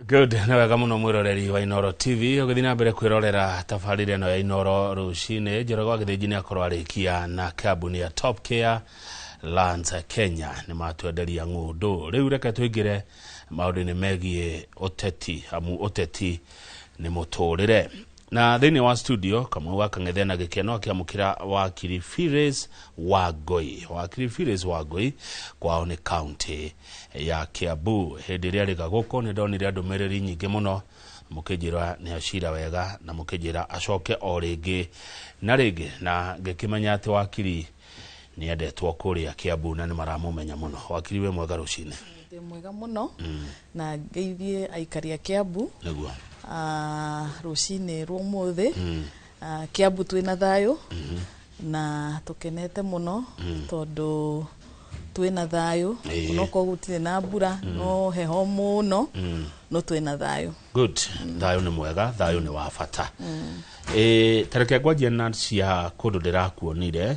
Good, nĩ wega mũno mwĩroreri wa Inooro TV ũgĩthiĩ na mbere kwĩrorera tabarĩra ĩno ya Inooro rũcinĩ. Njoroge wa Gĩthĩnji nĩ akorwo arĩkia na kambuni ya Top Care Lands Kenya, nĩ matwenderia ng'ũndũ. Rĩu reke tũingĩre maũndũ-inĩ megiĩ ũteti, amu ũteti nĩ mũtũrĩre. Na thĩinĩ wa studio Kamau wa Kang'ethe na gĩkeno akĩamũkĩra wakiri Phyllis Wangũi. Wakiri Phyllis Wangũi kwao nĩ kaunti ya Kiambu. Hĩndĩ ĩrĩa arĩ gũkũ nĩ ndonire ndũmĩrĩri nyingĩ mũno mũkĩnjĩra nĩ acira wega na mũkĩnjĩra acoke o rĩngĩ na rĩngĩ, na ngĩkĩmenya atĩ wakiri nĩ endetwo kũrĩa Kiambu na nĩ maramũmenya mũno. Wakiri, wĩ mwega rũcinĩ? Ndĩ mwega mũno na ngeithie aikari a Kiambu. Nĩguo. Rũcinĩ rwa ũmũthĩ. Kiambu twĩna thayũ na tũkenete mũno tondũ twĩna thayũ, onokorwo gũtirĩ na mbura, no heho mũno, no twĩna thayũ. Good, thayũ nĩ mwega, thayũ nĩ wa bata. Ĩ tareke ngwanjia na cia kũndũ ndĩrakuonire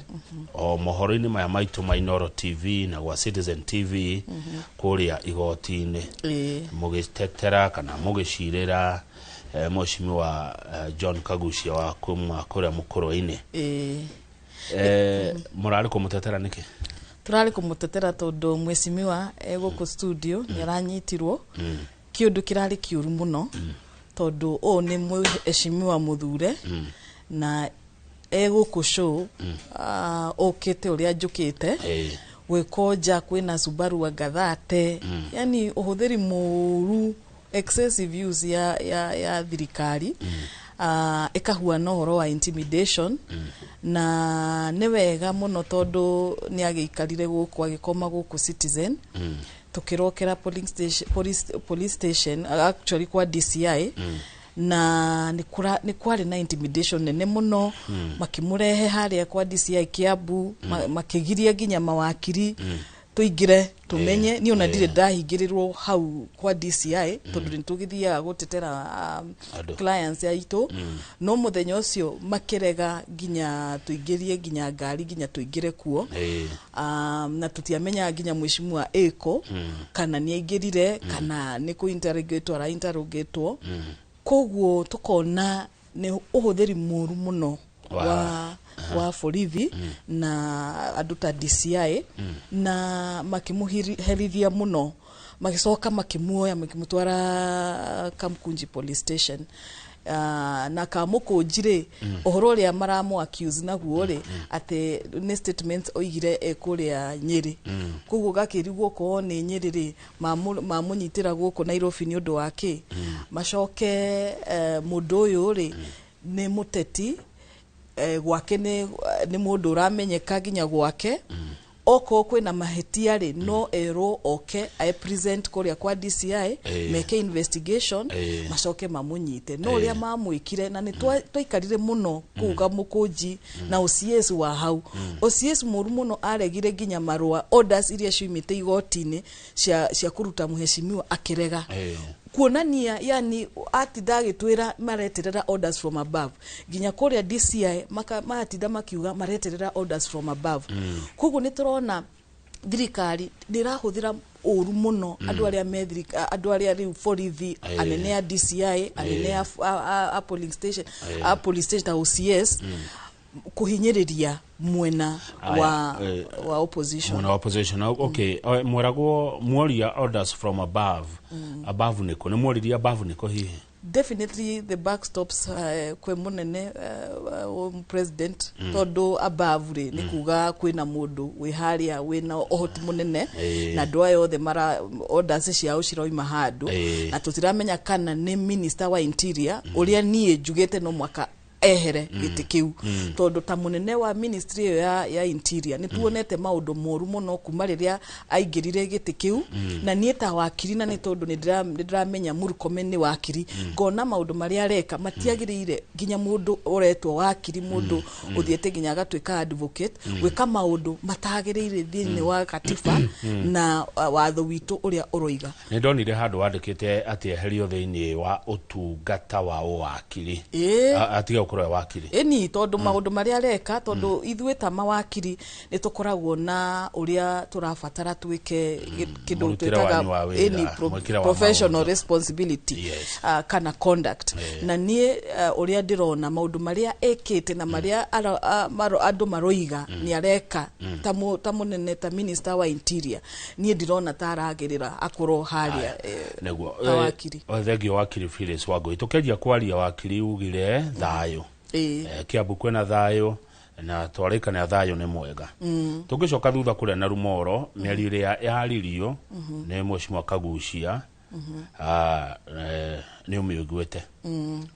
o mohoro-inĩ maya maitũ ma Inooro TV na gwa Citizen TV kũrĩa igoti-inĩ, mũgĩtetera kana mũgĩcirĩra mheshimiwa John Kagucia wa kuma kũrĩa Mũkũrwe-inĩ. Mũrarĩ kũmũtetera nĩkĩ? Tũrarĩ kũmũtetera tondũ mheshimiwa e gũkũ studio nĩ aranyitirwo kĩũndũ kĩrarĩ kĩũru mũno, tondũ ũũ nĩ mheshimiwa mũthure na e gũkũ show, ũkĩte ũrĩa njũkĩte gwĩkonja kwĩna Subaru Angathate, yani ũhũthĩri mũru, excessive use ya thirikari, ĩkahuana ũhoro wa intimidation. Na nĩ wega mũno tondũ nĩ agĩikarire gũkũ, agĩkoma gũkũ Citizen, tukirokera polling station, police station, actually kwa DCI, na nĩ kwarĩ na intimidation nene mũno. Makĩmũrehe harĩa kwa DCI Kiambu, makĩgiria nginya mawakiri tũingĩre tũmenye. Niĩ ona ndirĩ ndahingĩrĩrwo hau kwa DCI tondũ nĩ tũgĩthiaga gũtetera Andũ. clients aitũ, no mũthenya ũcio makĩrega nginya tũingĩrie nginya ngari nginya tũingĩre kuo. Na tutiamenyaga nginya mheshimiwa ĩko kana nĩ aingĩrire kana nĩ kũ interrogatwo ara interrogatwo. Koguo tukona nĩ ũhũthĩri mũru mũno wa borithi na andũ ta DCI, na makĩmũherithia mũno, magĩcoka makĩmuoya makĩmũtwara Kamkunji police station. Na Kamũkũnji rĩ, ũhoro ũrĩa maramũ accuse naguo rĩ, atĩ nĩ statements oigire e kũrĩa Nyĩrĩ. Koguo gakĩrigwo korwo nĩ Nyĩrĩ rĩ, mamũnyitĩra gũkũ Nairobi nĩ ũndũ wa kĩ? Macoke mũndũ ũyũ rĩ nĩ mũteti, gwake nĩ mũndũ ũramenyeka nginya gwake. Okorwo kwĩna mahĩtia rĩ, no erwo oke ae present kũrĩa kwa DCI, meke investigation, macoke mamũnyite. No ũrĩa mamwĩkire, na nĩ twaikarire mũno kũu Kamũkũnji na OCS wa hau, OCS mũru mũno, aregire nginya marũa, orders iria ciumĩte igoti-inĩ cia kũruta mheshimiwa, akĩrega, kuonania yani atinda agĩtwĩra mareterera orders from above. Nginya kũrĩa DCI maratinda makiuga mareterera orders from above. Koguo nĩ tũrona thirikari nĩ ĩrahũthĩra ũru mũno andũ arĩa me andũ arĩa rĩu borithi, anene a DCI, anene a polling station, a police station ta OCS, kũhinyĩrĩria mwena Aya, wa opposition. Mwena wa opposition. Okay. Mweragwo mworia orders from above, above nĩkũ? Nĩ mworirie above nĩkũ hihi? Definitely the buck stops kwe munene, president, tondu above ri ni kuga kwina mundu wi haria wina uhoti munene, na andu aya othe mara orders ciao ciroima handu, na tutiramenya kana ni minister wa interior, uria nie njugite no mwaka ehere gĩtĩ kĩu, tondũ ta mũnene wa ministry ĩyo ya interior nĩ tuonete maũndũ moru mũno kuma rĩrĩa aingĩrire gĩtĩ kĩu. Na niĩ ta wakiri, na nĩ tondũ nĩ ndĩramenya Murkomen nĩ wakiri, ngona maũndũ marĩa areka matiagĩrĩire nginya mũndũ ũretwo wakiri, mũndũ ũthiĩte nginya agatuĩka advocate, gwĩka maũndũ matagĩrĩire thĩinĩ wa katiba na watho witũ ũrĩa ũroiga. Nĩ ndonire handũ wandĩkĩte atĩ eherio thĩinĩ wa ũtungata wa ũwakiri. Atige. Ũkorwo e wakiri. Ĩni, tondũ maũndũ marĩa areka, tondũ ithuĩ ta mawakiri nĩ tũkoragwo na ũrĩa tũrabatara twĩke kĩndũ Mũrutĩre twĩtaga wanyu wa wĩra, ĩni mwĩkĩre wa professional maũndũ. responsibility kana conduct. Na niĩ ũrĩa ndĩrona maũndũ marĩa ekĩte na marĩa andũ maroiga nĩ areka ta mũnene, ta minister wa interior, niĩ ndirona ta aragĩrĩra akorwo harĩa Nĩguo. Ta wakiri. Thengio, wakiri Phyllis Wangũi. Tũkĩanjia kwaria, wakiri, ugire thayũ. Kiambu kwĩna thayũ na twarĩkania thayũ nĩ mwega. Tũngĩcoka thutha kũrĩa na Rumoro, mĩario ĩrĩa yaririo nĩ mheshimiwa Kagucia, nĩ ũmĩiguĩte.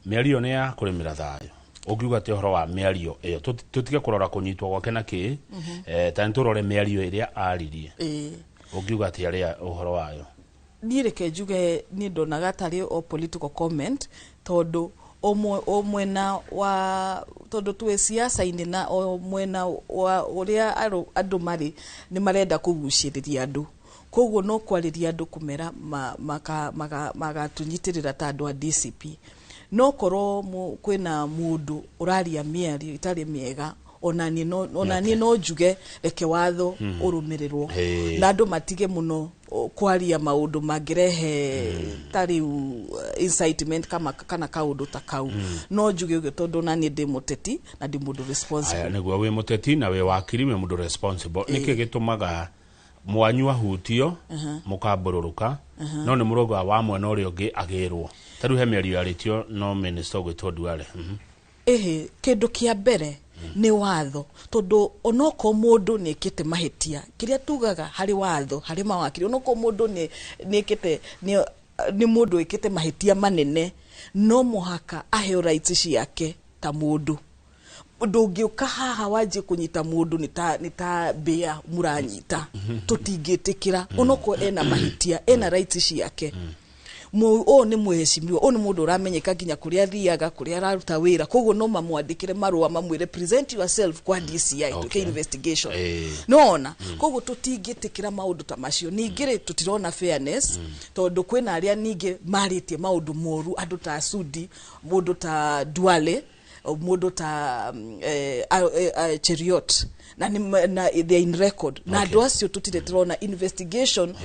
Mĩario nĩ ya kũrĩmĩra thayũ. Ũngiuga atĩ ũhoro wa mĩario ĩyo, tũtige kũrora kũnyitwo gwake na kĩ, ta nĩ tũrore mĩario ĩrĩa aririe. Ũngiuga atĩ arĩa ũhoro wayo? Niĩ reke njuge, niĩ ndonaga tarĩ o political comment, tondũ o mwena wa, tondũ twĩ siasa-inĩ, na o mwena wa ũrĩa andũ marĩ nĩ marenda kũgucĩrĩria andũ, koguo no kwarĩria andũ kũmera magatũnyitĩrĩra ta andũ a DCP. No korwo kwĩna mũndũ ũraria mĩario ĩtarĩ mĩega, ona niĩ no njuge reke watho ũrũmĩrĩrwo na andũ matige mũno kwaria maũndũ mangĩrehe ta rĩu incitement kana kaũndũ ta kau. No njuge ũguo tondũ ona niĩ ndĩ mũteti na ndĩ mũndũ responsible. Aya, nĩguo, wĩ mũteti na wĩ wakiri, wĩ mũndũ responsible. Nĩkĩ gĩtũmaga mwanyu ahutio mũkambũrũrũka, no nĩ mũrauga wa mwena ũrĩa ũngĩ agĩrwo? Ta rĩu he mĩario yarĩtio no minister ũgwĩtwo Duale. Ĩhĩ, kĩndũ kĩa mbere nĩ watho, tondũ onokorwo mũndũ nĩ ĩkĩte mahĩtia, kĩrĩa tugaga harĩ watho, harĩ mawakiri, onokorwo mũndũ nĩ ĩkĩte nĩ mũndũ ĩkĩte mahĩtia manene, no mũhaka aheo rights ciake ta mũndũ. Ndũngĩũka haha wanjie kũnyita mũndũ nĩ ta mbĩa mũranyita. Tũtingĩtĩkĩra. Onokorwo ena mahĩtia, ena rights ciake. Ũyũ nĩ mwĩhecimiwa, ũyũ nĩ mũndũ ũramenyeka nginya kũrĩa athiaga, kũrĩa araruta wĩra, koguo no mamwandĩkĩre marũa mamwĩre, "Present yourself kwa DCI twĩke investigation." Nona koguo tũtingĩtĩkĩra maũndũ ta macio. Ningĩ rĩ, tũtirona fairness, tondũ kwĩna arĩa ningĩ marĩtie maũndũ moru, andũ ta Sudi, mũndũ ta Duale, mũndũ ta Cheriot, na, na they are in record, na andũ acio tũtirĩ tũrona investigation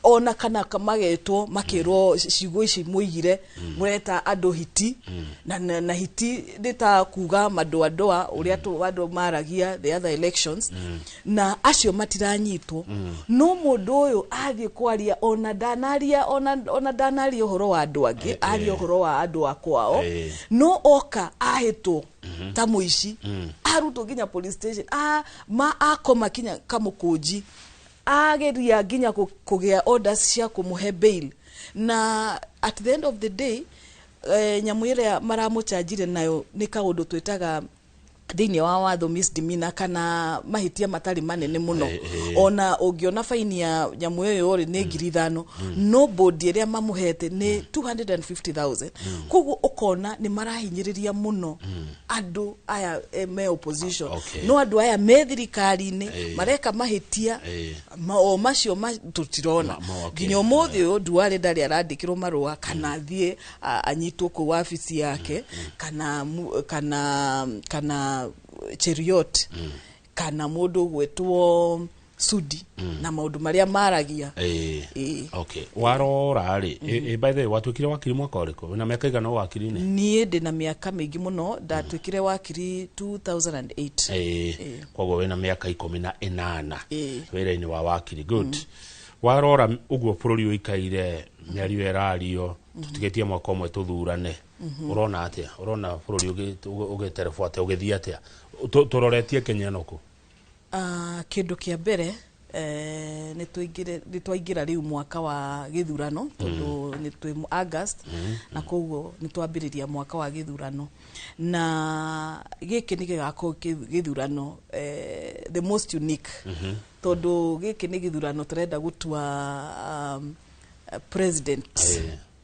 ona kana magetwo makerwo ciugo ici muigire, mureta andũ hiti na hiti nĩ ta kuga madoadoa ũrĩa andũ maragia the other elections, na acio matiranyitwo. No mũndũ ũyũ athiĩ kwaria, ona ndanaria, ona ndanaria ũhoro wa andũ angĩ, aria ũhoro wa andũ a kwao, no oka ahĩtwo ta mũici, arutwo nginya police station, ma akoma kinya kamũkũnji, ageria nginya kũgĩa orders cia kũmũhe bail, na at the end of the day, nyamũ ĩrĩa maramũchanjire nayo nĩ kaũndũ twĩtaga thĩinĩ wa watho misdemeanor, kana mahĩtia matarĩ manene mũno. Ona ũngĩona faini ya nyamũ ĩyo rĩ, nĩ 5,000, no bodi ĩrĩa mamũhete nĩ 250,000. Koguo ũkona nĩ marahinyĩrĩria mũno andũ aya me opposition, no andũ aya me thirikari-inĩ mareka mahĩtia o macio tũtirona. Okay. Nginya ũmũthĩ ũyũ Duale ndarĩ arandĩkĩrwo marũa kana athiĩ anyitwo kũu wabici yake, kana Cheriot, kana mũndũ ũgwĩtwo Sudi na maũndũ marĩa maragia. Okay, warora rĩ, by the way, watuĩkire wakiri mwaka ũrĩkũ? Wĩna mĩaka igana wakiri-inĩ? Niĩ ndĩ na mĩaka mĩingĩ mũno. Ndatuĩkire wakiri 2008. Koguo wĩna mĩaka 18 wĩra-inĩ wa wakiri. Good. Warora ũguo bũrũri ũikaire, mĩario ĩrario, tũtigĩtie mwaka ũmwe tũthurane, ũrona atĩa? Ũrona bũrũri ũgĩterebwo atĩa, ũgĩthiĩ atĩa? Tũroretie Kenya ĩno kũ? Kĩndũ kĩa mbere, nĩ twaingĩra rĩu mwaka wa gĩthurano, tondũ nĩ twĩ August, na koguo nĩ twambĩrĩria mwaka wa gĩthurano, na gĩkĩ nĩ gĩgakorwo gĩthurano the most unique, tondũ gĩkĩ nĩ gĩthurano tũrenda gũtua president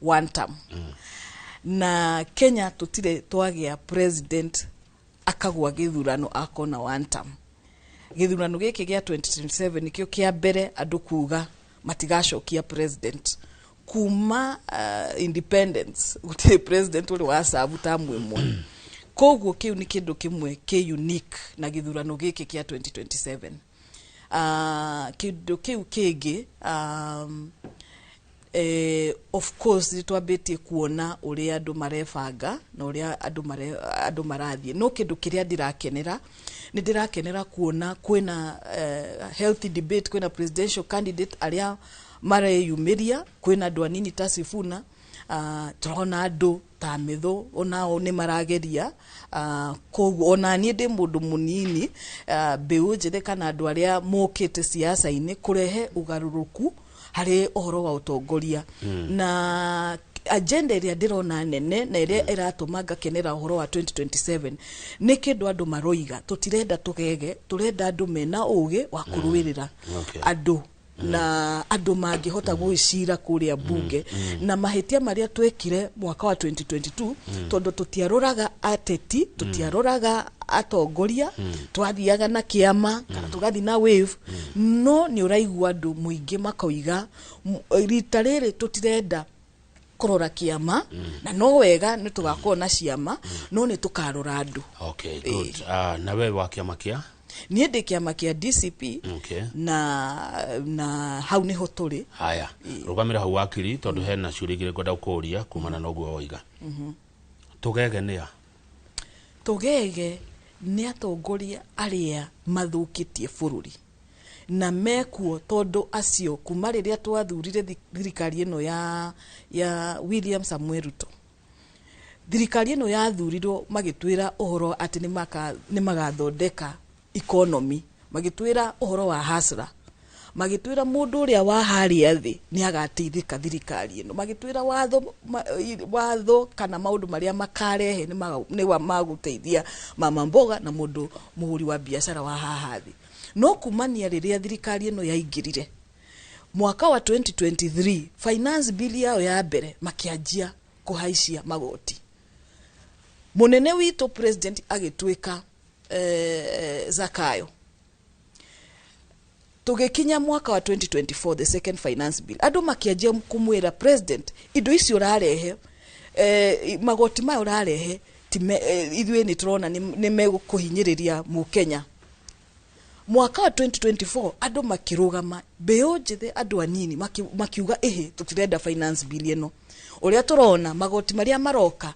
one term. Na Kenya tũtirĩ twagĩa president akagwa gĩthurano akona one term. Gĩthurano gĩkĩ gĩa 2027 nĩkĩo kĩa mbere andũ kuga matigacokia president. Kuma independence gũtirĩ president ũrĩ wacabu tamu ĩmwe. Koguo kĩu nĩ kĩndũ kĩmwe kĩ unique na gĩthurano gĩkĩ kĩa 2027. Kĩndũ kĩu kĩngĩ, of course nĩ twambĩtie kuona ũrĩa andũ marebanga na ũrĩa andũ marathiĩ, no kĩndũ kĩrĩa ndĩrakenera, nĩ ndĩrakenera kuona kwĩna healthy debate, kwĩna presidential candidate arĩa mareyumĩria, kwĩna andũ anini ta Sifuna, tũrona andũ ta Methu onao nĩ marageria. Koguo ona niĩ ndĩ mũndũ mũnini, mbeũ njĩthĩ kana andũ arĩa mokĩte siasa-inĩ kũrehe ũgarũrũku harĩ ũhoro wa ũtongoria. Na agenda ĩrĩa ndĩrona nene na ĩrĩa ĩratũma ngakenera ũhoro wa 2027 nĩ kĩndũ andũ maroiga, tũtirenda tũgege, tũrenda andũ mena ũgĩ wa kũrũĩrĩra andũ na andũ mangĩhota gwĩcira kũrĩa mbunge. Na mahĩtia marĩa twekire mwaka wa 2022, tondũ tũtiaroraga ateti, tũtiaroraga atongoria, twathiaga na kĩama kana tũgathiĩ na wave. No nĩ ũraigua andũ mũingĩ makoiga rita rĩrĩ tũtirenda kũrora kĩama, na no wega nĩ tũgakorwo na ciama, no nĩ tũkarora andũ. Okay, good. Na we wa kĩama kĩa? Niĩ ndĩ kĩama kĩa DCP. Na hau nĩho tũrĩ. Haya, rũgamĩra hau wakiri, tondũ hena ciũria igĩrĩ ngwenda gũkũũria kumana na ũguo woiga. Tũgege nĩ a? Tũgege nĩ atongoria arĩa mathũkĩtie bũrũri na mekuo, tondũ acio kuma rĩrĩa twathurire thirikari ĩno ya William Samuel Ruto, thirikari ĩno yathurirwo magĩtwĩra ũhoro atĩ nĩ magathondeka economy, magĩtwĩra ũhoro wa hasra, magĩtwĩra mũndũ ũrĩa wa harĩa thĩ nĩ agateithĩka thirikari ĩno, magĩtwĩra watho kana maũndũ marĩa makarehe nĩ magũteithia mama mboga na mũndũ mũhũri wa biacara wa haha thĩ. No kumania rĩrĩa thirikari ĩno yaingĩrire mwaka wa 2023, finance bill yao ya mbere, makĩanjia kũhaicia magoti. Mũnene witũ president agĩtuĩka Zakayo. Tũgĩkinya mwaka wa 2024, the second finance bill, andũ makĩanjia kũmwĩra president, indo icio ũrarehe, magoti maya ũrarehe, ithuĩ nĩ tũrona nĩ megũkũhinyĩrĩria mũkenya. Mwaka wa 2024 andũ makĩrũgama, mbeũ njĩthĩ, andũ anini makiuga ĩhĩ, tũtirenda finance bill ĩno. Ũrĩa tũrona magoti marĩa maroka,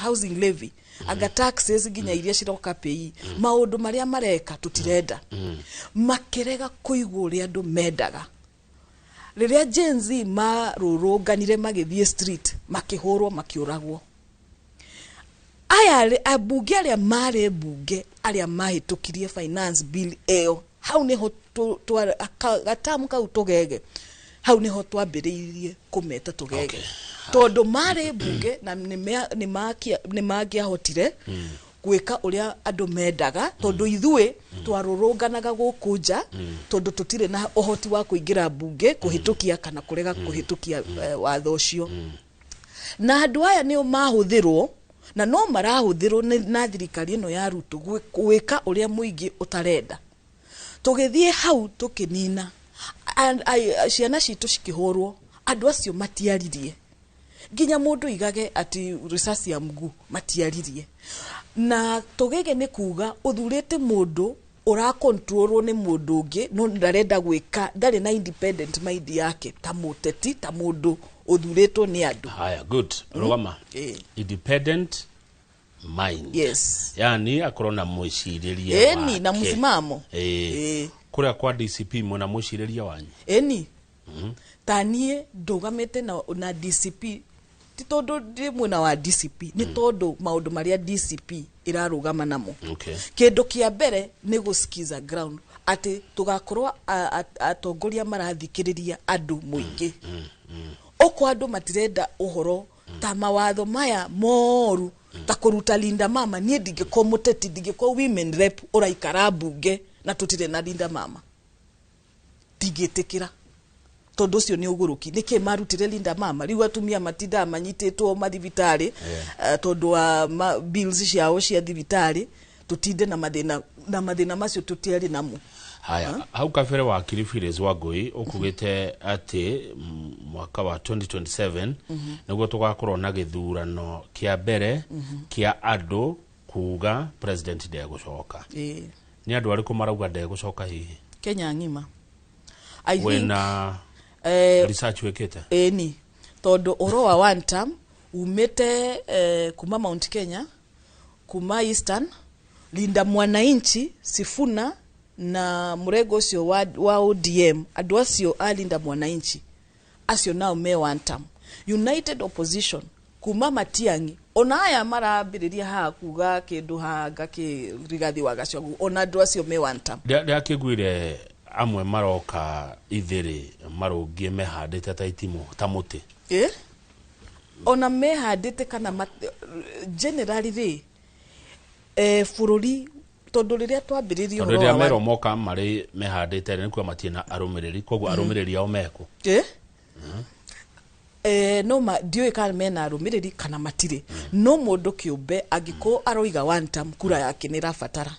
housing levy, anga taxes nginya iria ciroka pay, maũndũ marĩa mareka tũtirenda. Makĩrega kũigua ũrĩa andũ mendaga. Rĩrĩa Gen Z marũrũnganire magĩthiĩ street, makĩhũrwo, makĩũragwo. Aya ambunge arĩa marĩ mbunge arĩa mahĩtũkirie finance bill ĩyo, hau nĩho gatamu kau tũgege, hau nĩho twambĩrĩirie kũmeta tũgege, tondũ marĩ mbunge na nĩ mangĩahotire gwĩka ũrĩa andũ mendaga, tondũ ithuĩ twarũrũnganaga gũkũ nja, tondũ tũtirĩ na ũhoti wa kũingĩra mbunge kũhĩtũkia kana kũrega kũhĩtũkia watho ũcio. Na andũ aya nĩo mahũthĩrwo na no marahũthĩrwo na thirikari ĩno ya Ruto gwĩka ũrĩa mũingĩ ũtarenda. Tũgĩthiĩ hau tũkĩnina ciana citũ cikĩhũrwo, andũ acio matiaririe, nginya mũndũ igage ati risasi ya mguu, matiaririe. Na tũgege nĩ kuga ũthurĩte mũndũ ũrakontrolwo nĩ mũndũ ũngĩ, no ndarenda gwĩka, ndarĩ na independent mind yake ta mũteti, ta mũndũ ũthurĩtwo nĩ andũ. Haya, good. Rũgama. Independent mind. Yes. Yani akorwo na mwĩcirĩrie Ĩni, na wake. msimamo. Kũrĩa kwa DCP mwĩna mwĩcirĩrie wanyu? Ĩni. Ta niĩ ndũgamĩte na DCP, ti tondũ ndĩ mwena wa DCP, nĩ tondũ maũndũ marĩa DCP ĩrarũgama namo. Kĩndũ kĩa mbere nĩ gũsikiza ground, atĩ tũgakorwo atongoria marathikĩrĩria andũ mũingĩ. Oko andũ matirenda ũhoro ta mawatho maya moru, ta kũruta Linda Mama. Niĩ ndingĩkorwo mũteti, ndingĩkorwo women rep ũraikara mbunge na tũtirĩ na Linda Mama, ndingĩtĩkĩra, tondũ ũcio nĩ ũgũrũki. Nĩkĩ marutire Linda Mama? Rĩu atumia matindaga manyitĩtwo mathibitarĩ, tondũ wa bills ciao cia thibitarĩ, tũtinde na mathĩna, na mathĩna macio tũtiarĩ namo. Haya, hau kabere wakiri Phyllis Wangui ũkugĩte atĩ Mwaka wa 2027 nĩguo tũgakorwo na gĩthurano kĩa mbere kĩa andũ kuga president ndegũcoka. Nĩ andũ arĩkũ marauga ndegũcoka hihi? Kenya ng'ima, I think. Wĩna research wĩkĩte? Ĩni, tondũ ũhoro wa one term umĩte kuma Mount Kenya, kuma Eastern, Linda Mwananchi, Sifuna na mũrengo ũcio wa ODM. Andũ acio a Linda Mwananchi acio nao me one term. United Opposition kuma Matiang'i, ona aya marambĩrĩria haha kuga kĩndũ hanga kĩ Rigathi wa Gachagua, ona andũ acio me one term. Ndĩrakĩiguire amwe maroka ithĩrĩ marũngiĩ mehandĩte ta itimũ ta mũtĩ. Ona mehandĩte kana generally rĩ, bũrũri, tondũ rĩrĩa twambĩrĩrie tondũ ũhoro rĩrĩa wa merwo moka marĩ mehandĩte nĩ kuga matirĩ na arũmĩrĩri, koguo arũmĩrĩri ao mekũ? No ma ndiũĩ kana mena arũmĩrĩri kana matirĩ, no mũndũ kĩũmbe angĩkorwo aroiga one term, kura yake nĩ ĩrabatara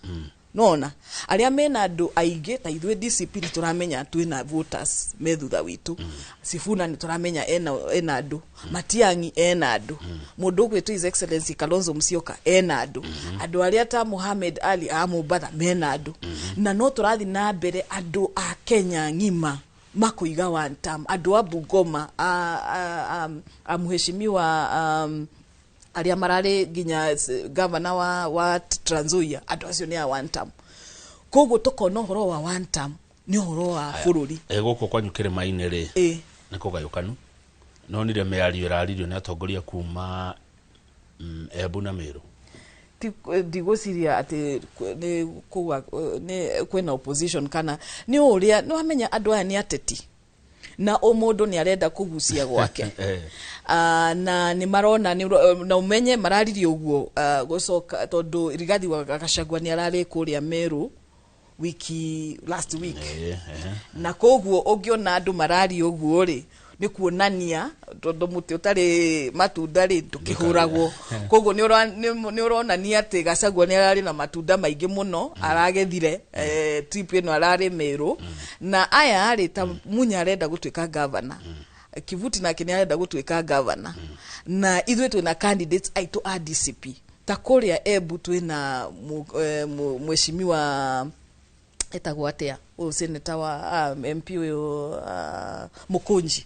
nona arĩa mena andũ aingĩ. Ta ithuĩ DCP nĩ tũramenya twĩna voters me thutha witũ. Sifuna nĩ tũramenya ena andũ, Matiang'i ena andũ, mũndũ ũgwĩtwo His Excellency Kalonzo Musyoka ena andũ, andũ arĩa ta Mohamed Ali a Mombatha mena andũ, na no tũrathiĩ na mbere andũ a Kenya ng'ima makuiga one term. Andũ a Bungoma, a mheshimiwa arĩa mararĩ nginya governor wa Trans Nzoia, andũ acio nĩ a one term. Koguo tũkona ũhoro wa one term nĩ ũhoro wa bũrũri. Gũkũ kwanyu kĩrĩma-inĩ rĩ, nĩ kũgayũkanu. Nonire mĩario ĩraririo nĩ atongoria kuma Embu na Meru. Ndigwĩciria atĩ nĩ kuga nĩ kwĩna opposition kana nĩ ũrĩa nĩ wamenya andũ aya nĩ ateti na o mũndũ nĩ arenda kũgucia gwake. Na nĩ marona na ũmenye mararirie ũguo gũcoka tondũ Rigathi wa Gachagua nĩ ararĩ kũrĩa Meru wiki last week. Na koguo ũngĩona andũ mararia ũguo rĩ, nĩ kuonania tondũ mũtĩ ũtarĩ matunda rĩ ndũkĩhũragwo. Koguo nĩ ũronania atĩ Gachagua nĩ ararĩ na matunda maingĩ mũno aragethire trip ĩno ararĩ Meru. Na aya rĩ, ta Munya arenda gũtuĩka governor, Kivuti nake nĩ arenda gũtuĩka governor, na ithuĩ twĩna candidates aitũ a DCP. Ta kũrĩa Embu twĩna mheshimiwa etagwo atĩa ũyũ, senator wa MP ũyũ, Mũkũnji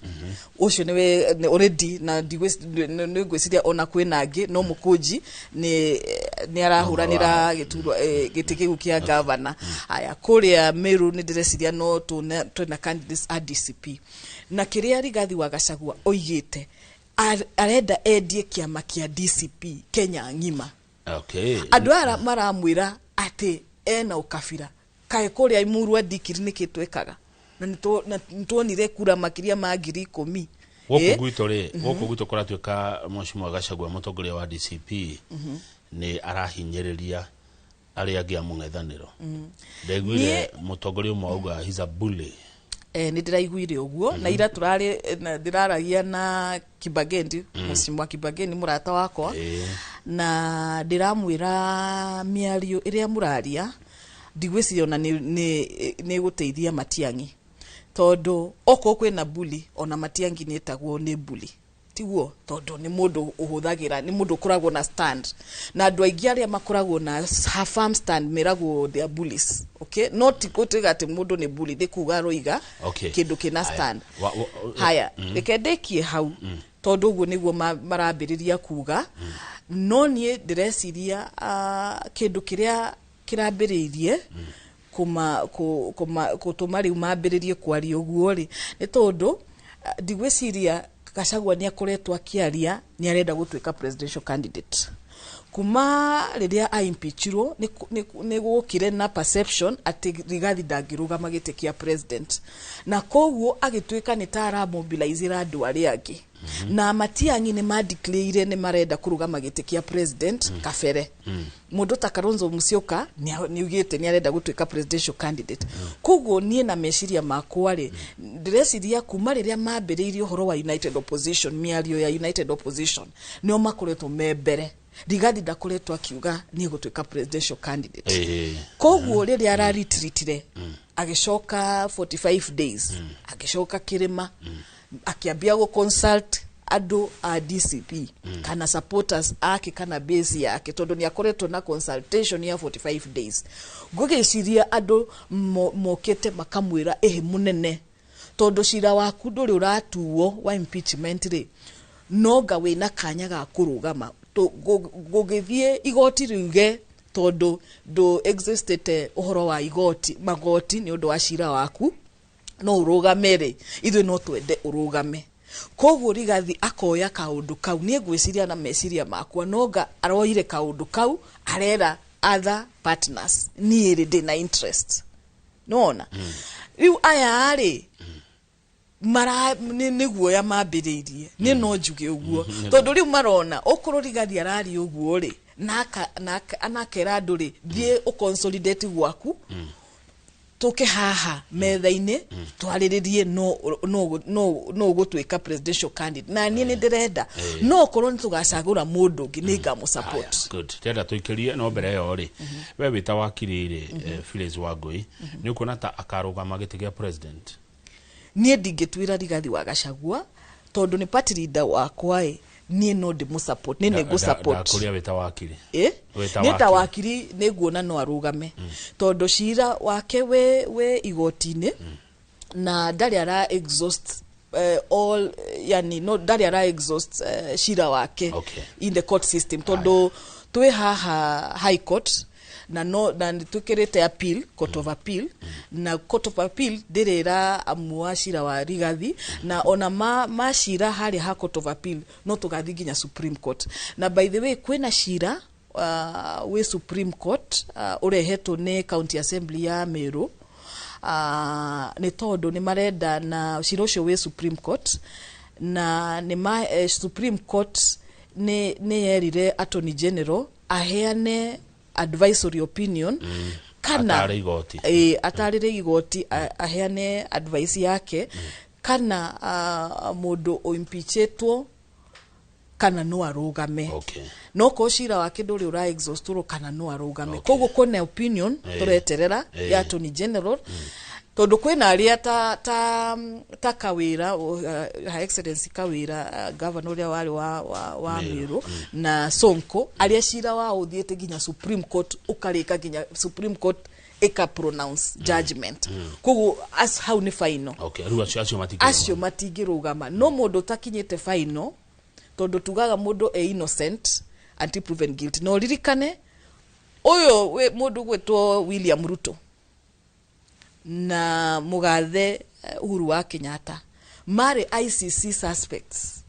ũcio nĩwe already, na nĩ ngwĩciria ona kwĩna angĩ, no Mũkũnji nĩ arahũranĩra gĩturwa, gĩtĩ kĩu kĩa gavana. Aya kũrĩa Meru nĩ ndĩreciria no twĩna candidates a DCP. Na kĩrĩa Rigathi wa Gachagua oigĩte, arenda endie kĩama kĩa DCP Kenya ng'ima. Andũ aya maramwĩra atĩ ena ũkabira. Kaĩ kũrĩa Imurwa Ndikiri nĩkĩ twekaga na nĩtuonire kura makĩria ma 10,000? Gũkũ gwitũ rĩ, gũkũ gwitũ kũratuĩka Mheshimiwa Gachagua, mũtongoria wa DCP, nĩ arahinyĩrĩria arĩa angĩ a mũng'ethanĩro. Ndaiguire mũtongoria ũmwe auga he's a bully. Nĩ ndĩraiguire ũguo na ira tũrarĩ na ndĩraragia na Kibagendi, Mheshimiwa Kibagendi mũrata wakwa, na ndĩramwĩra mĩario ĩrĩa mũraria ndigwĩciria ona nĩ ĩgũteithia Matiang'i, tondũ okorwo kwĩna bully, ona Matiang'i nĩ ĩtagwo nĩ bully, tiguo? Tondũ nĩ mũndũ ũhũthagĩra, nĩ mũndũ ũkoragwo na stand, na andũ aingĩ arĩa makoragwo na firm stand meragwo they are bullies. Okay, no ti gũtuĩka atĩ mũndũ nĩ bully nĩ kuga aroiga kĩndũ kĩna Haya. stand. Haya, reke ndĩkie hau, tondũ ũguo nĩguo marambĩrĩria kuga. No niĩ ndĩreciria kĩndũ kĩrĩa kĩrambĩrĩirie kũtũma rĩu mambĩrĩrie kwaria ũguo rĩ, nĩ tondũ ndigwĩciria Gachagua nĩ akoretwo akĩaria nĩ arenda gũtuĩka presidential candidate kuma rĩrĩa aimpeachirwo. Nĩ gũkire na perception atĩ Rigathi ndangĩrũgama gĩtĩ kĩa president, na koguo agĩtuĩka nĩ ta aramobilizĩra andũ arĩa angĩ. Na Matiang'i nĩ madeclare nĩ marenda kũrũgama gĩtĩ kĩa president kabere. Mũndũ ta Kalonzo Musyoka nĩ augĩte nĩ arenda gũtuĩka presidential candidate. Koguo niĩ na meciria makwa rĩ, ndĩreciria kuma rĩrĩa mambĩrĩirie ũhoro wa United Opposition, mĩario ya United Opposition, nĩo makoretwo me mbere. Rigathi ndakoretwo akiuga nĩ egũtuĩka presidential candidate. Koguo rĩrĩa araritritire agĩcoka 45 days, agĩcoka kĩrĩma, Akĩambia gũ consult andũ a DCP kana supporters ake kana base yake, tondũ nĩ akoretwo na consultation ya 45 days. Ngũgĩciria andũ mokĩte makamwĩra, ĩhĩ mũnene, tondũ cira waku ndũrĩ ũratuo wa impeachment rĩ, nonga wĩna kanya ga kũrũgama. Gũgĩthiĩ igoti riuge tondũ ndũ existĩte ũhoro wa igoti magoti nĩ ũndũ wa cira waku, no ũrũgame rĩ, ithuĩ no twende ũrũgame. Koguo Rigathi akoya kaũndũ kau, niĩ ngwĩciria na meciria makwa nonga aroire kaũndũ kau arera other partners, niĩ rĩ ndĩna interest nona. Rĩu aya rĩ mara nĩ guoya mambĩrĩirie, niĩ no njuge ũguo, tondũ rĩu marona okorwo Rigathi araria ũguo rĩ, na akera andũ rĩ, thiĩ ũconsolidate gwaku, tũke haha metha-inĩ twarĩrĩrie no no no no ũgũtuĩka presidential candidate na niĩ nĩ ndĩrenda, no okorwo nĩ tũgacagũra mũndũ ũngĩ, nĩ ngamũ support. Good, ndĩrenda tũikĩrie, no mbere ĩyo rĩ, we wĩta wakiri rĩ, Phyllis Wangui, nĩ ũkuona ta akarũgama gĩtĩ gĩa president? Niĩ ndingĩtuĩra Rigathi wa Gachagua, tondũ nĩ party leader wakwa ĩ, niĩ no ndĩmũ support, niĩ nĩ ngũ support. Ndakũria wĩta wakiri. Ĩ Wĩta niĩ ta wakiri. Wakiri nĩ nguona no arũgame, tondũ cira wake wĩ igoti-inĩ na ndarĩ ara exhaust all, yani no ndarĩ ara exhaust cira wake in the court system, tondũ twĩ haha high court na no na nĩ twĩkĩrĩte appeal, court of appeal, na court of appeal ndĩrĩ ĩra amua cira wa Rigathi, na ona ma cira harĩa ha court of appeal no tũgathiĩ nginya Supreme Court. Na by the way, kwĩna cira wĩ Supreme Court ũrehetwo nĩ County Assembly ya Meru, nĩ tondũ nĩ marenda, na cira ũcio wĩ Supreme Court na nĩ ma, Supreme Court nĩ yerire Attorney General aheane advisory opinion kana Atare igoti. Ĩ, atarĩre igoti, aheane advice yake kana mũndũ ũimpeachetwo kana no arũgame, no ko cira wake ndũrĩ ũra exhaustwo kana no arũgame. Koguo kwĩna opinion tũreterera ya Attorney General, tondũ kwĩna arĩa ta Kawĩra, Her Excellency Kawĩra, governor ũrĩa warĩ wa Meru. Meru, na Sonko, arĩa cira wao ũthiĩte nginya Supreme Court, ũkarĩka nginya Supreme Court ĩka pronounce judgment. Koguo hau nĩ final. Okay, rĩu acio matingĩrũgama. Acio matingĩrũgama, no mũndũ ũtakinyĩte final, tondũ tugaga mũndũ e innocent until proven guilty. No ririkane ũyũ mũndũ gwĩtwo William Ruto na mũgathe Uhuru wa Kenyatta marĩ ICC suspects,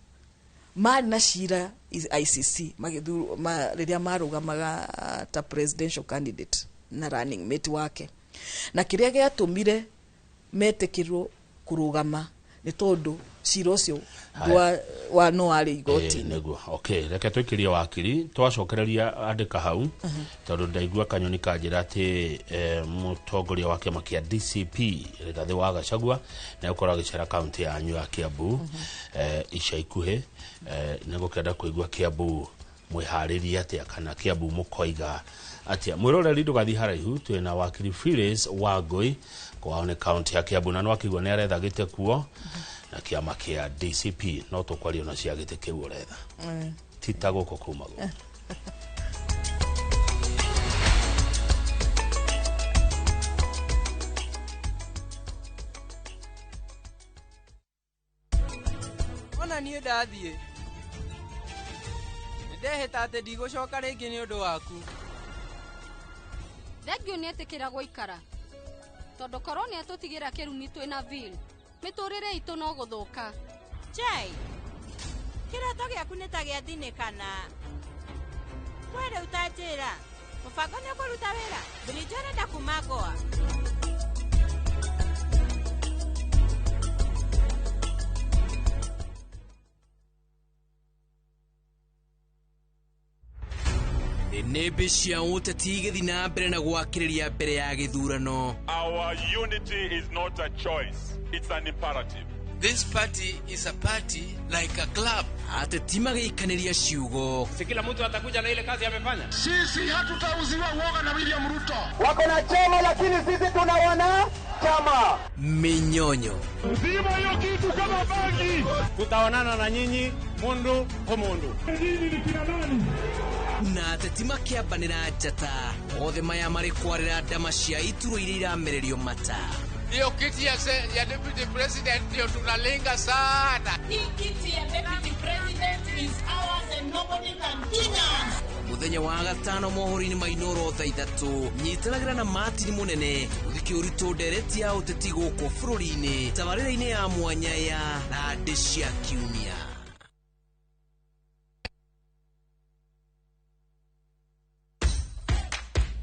marĩ na cira ICC magĩthurwo rĩrĩa marũgamaga ta presidential candidate na running mate wake, na kĩrĩa gĩatũmire metĩkĩrwo kũrũgama nĩ tondũ cira ũcio wa no warĩ igoti-inĩ. Nĩguo. Okay, reke tũikĩrie wakiri, twacokereria andĩka hau, tondũ ndaigua kanyoni kanjĩra atĩ mũtongoria wa kĩama kĩa DCP Rigathĩ wa Gachagua nĩ egũkorwo agĩcera kaunti yanyu ya Kiambu ica ikuhĩ. Nĩ ngũkĩenda kũigua Kiambu mwĩharĩrie atĩa, kana Kiambu mũkoiga atĩa. Mwĩroreri, ndũgathiĩ haraihu, twĩna wakiri Phyllis Wangui, kwao nĩ kaunti ya Kiambu, na nĩwakĩigua nĩ aretha gĩtĩ kuo na kĩama kĩa DCP. No tũkwaria ona cia gĩtĩ kĩu ũretha, ti ta gũkũ kuma gũkũ. Ona niĩ ndathiĩ, nĩ ndehĩta atĩ ndigũcoka rĩngĩ nĩ ũndũ waku. Thengiũ nĩ etĩkĩra gũikara, tondũ korwo nĩ atũtigĩra kĩrumi twĩna bill, mĩtũrĩre itũ no gũthũka. Jai, kĩroto gĩaku nĩ ta gĩa thinĩkana. We rĩu ta njĩra, mũbango nĩ ũkũruta wĩra? Brinjo arenda kuma Goa. Nĩmbĩ cia ũteti igĩthiĩ na mbere na gwakĩrĩria mbere ya gĩthurano. Our unity is not a choice, it's an imperative. This party is a party like a club. Ateti magĩikanĩria ciugo. Si kila mtu atakuja na ile kazi amefanya. Sisi hatutauziwa uoga na William Ruto. Wako na chama, lakini sisi tuna wana chama. Minyonyo. Zima hiyo kitu kama bangi. Tutaonana na nyinyi mundu kwa mundu. Nyinyi ni kina nani? Na ateti makĩambanĩra njata othe maya marĩ kwarĩra ndama cia ituro iria iramererio mata. Hiyo kiti ya deputy president ndio tunalenga sana. Hii kiti ya deputy president is ours and nobody can touch us. Muthenya wa gatano mohoro-inĩ ma Inooro thaa 3 nyitanagĩra na Martin Munene gũthikĩ ũritũ ndereti ya ũteti gũkũ bũrũri-inĩ tabarĩra-inĩ ya mwanya ya Randĩ cia Kiumia.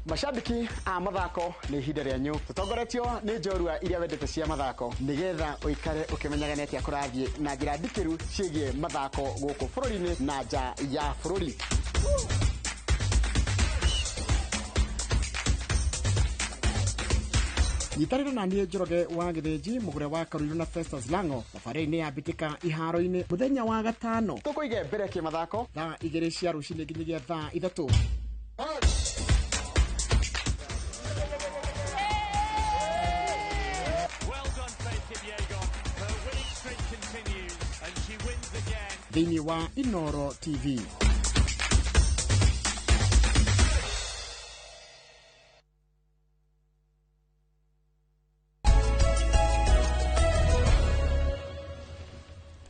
Mashabiki a mathako nĩ ihinda rĩanyu tũtongoretio nĩ njorua iria wendete cia mathako nĩgetha ũikare ũkĩmenyaga nĩ atĩa kũrathiĩ na njĩra ndikĩru ciĩgiĩ mathako gũkũ bũrũri-inĩ na nja ya bũrũri. Nyitanĩra na niĩ Njoroge wa Gĩthĩnji mũgũre wa Karuiru na Festus Lango thabarĩ-inĩ ya mbĩtĩka iharo-inĩ mũthenya wa gatano tũkũige mbere kĩmathako thaa 2 cia rũcinĩ nginyagia thaa 3. Thĩinĩ wa Inooro TV.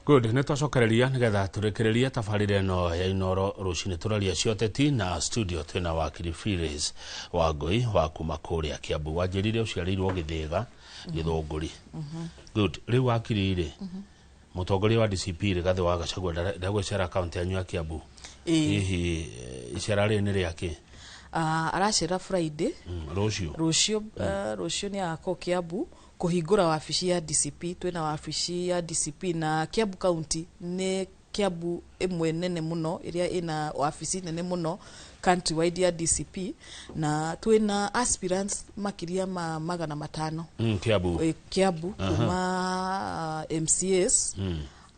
Good, nĩ twacokereria nĩgetha tũrĩkĩrĩrie tabarĩra ĩno ya Inooro rũcinĩ tũraria cia ũteti na studio twĩna wakiri Phyllis Wangũi wa kuma kũrĩa Kiambu. Wanjĩrire ũciarĩirwo Gĩthĩga Gĩthũngũri. Good, rĩu wakiri rĩ, mũtongoria wa DCP Rigathĩ wa Gachagua ndagwĩcera kaunti yanyu ya Kiambu. Hihi icera rĩrĩ nĩ rĩakĩ? Aracera Friday. Rũciũ. Rũciũ rũciũ nĩ agakorwo Kiambu kũhingũra wabici ya DCP. Twĩna wabici ya DCP na Kiambu County nĩ Kiambu ĩmwe nene mũno ĩrĩa ĩna wabici nene mũno countrywide ya DCP na twĩna aspirants makĩria ma 500 Kiambu. Kiambu kuma MCAs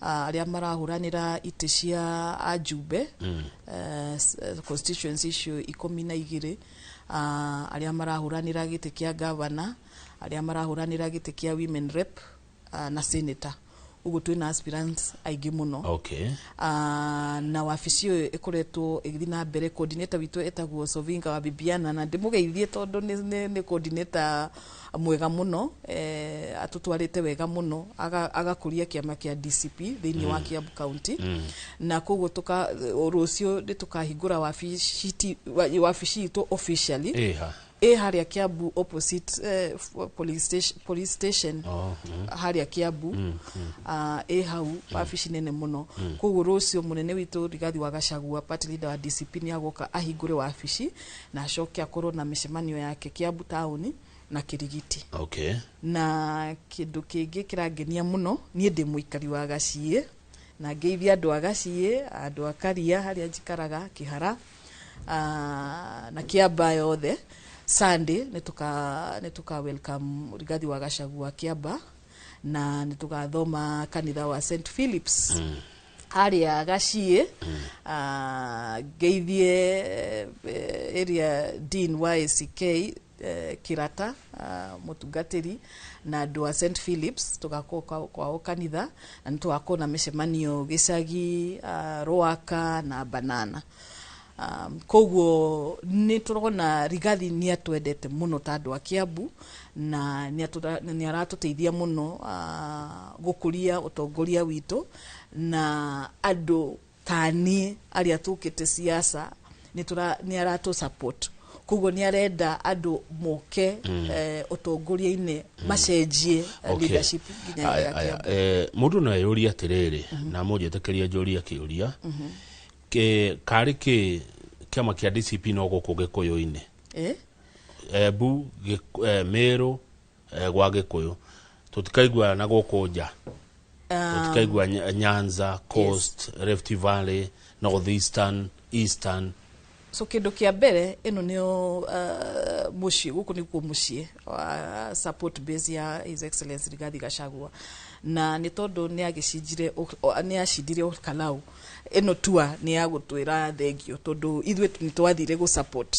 arĩa marahũranĩra itĩ cia ajumbe constituency icio 12, arĩa marahũranĩra gĩtĩ kĩa governor, arĩa marahũranĩra gĩtĩ kĩa women rep na senator. Ũguo twĩna aspirants aingĩ mũno. Okay. Na wabici ĩyo ĩkoretwo ĩgĩthiĩ na mbere. Coordinator witũ etagwo Sovinga wa Bibiana na ndĩmũgeithie tondũ nĩ coordinator mwega mũno, atũtwarĩte wega mũno, agakũria kĩama kĩa DCP thĩinĩ wa Kiambu County. Na koguo rũciũ nĩ tũkahingũra wabici itũ officially ĩ harĩa Kiambu opposite police station. Harĩa Kiambu ĩ hau wabici nene mũno. Koguo rũciũ mũnene witũ Rigathi wa Gachagua party leader wa DCP nĩ agoka ahingũre wabici na acoke akorwo na mĩcemanio yake Kiambu taũni na Kirigiti. Okay. Na kĩndũ kĩngĩ kĩrangenia mũno, niĩ ndĩ mũikari wa Gaciĩ na ngeithia andũ a Gaciĩ, andũ a Karia harĩa njikaraga Kĩhara na Kĩamba yothe. Sunday nĩ tũka welcome Rigathi wa Gachagua Kĩamba na nĩ tũgathoma kanitha wa St Philips harĩa Gaciĩ. Ngeithie area dean wa ACK Kirata mũtungatĩri na andũ a St Philips, tũgakorwo kwao kanitha na nĩ tũgakorwo na mĩcemanio Gĩcagi, Rwaka na Banana. Koguo nĩ tũrona Rigathi nĩ atwendete mũno ta andũ a Kiambu na nĩ aratũteithia mũno gũkũria ũtongoria witũ na andũ ta niĩ arĩa tũkĩte siasa nĩ aratũ support. Koguo nĩ arenda andũ moke ũtongoria-inĩ macenjie leadership nginya ya Kiambu. Mũndũ no eyũrie atĩrĩrĩ, na mũnjĩtĩkĩrie njũrie kĩũria karĩ kĩ kĩama kĩa DCP no gũkũ Gĩkũyũ-inĩ, Embu, Meru, gwa Gĩkũyũ tũtikaigua na gũkũ nja, tũtikaigua Nyanza, Coast, Rift Valley, North Eastern, Eastern. So kĩndũ kĩa mbere ĩno nĩyo mũciĩ, gũkũ nĩkuo mũciĩ wa support base ya His Excellency Rigathi Gachagua. Na nĩ tondũ nĩ agĩcinjire, nĩ acindire Olkalau, ĩno tua nĩ ya gũtwĩra thengio, tondũ ithuĩ nĩ twathire gũ support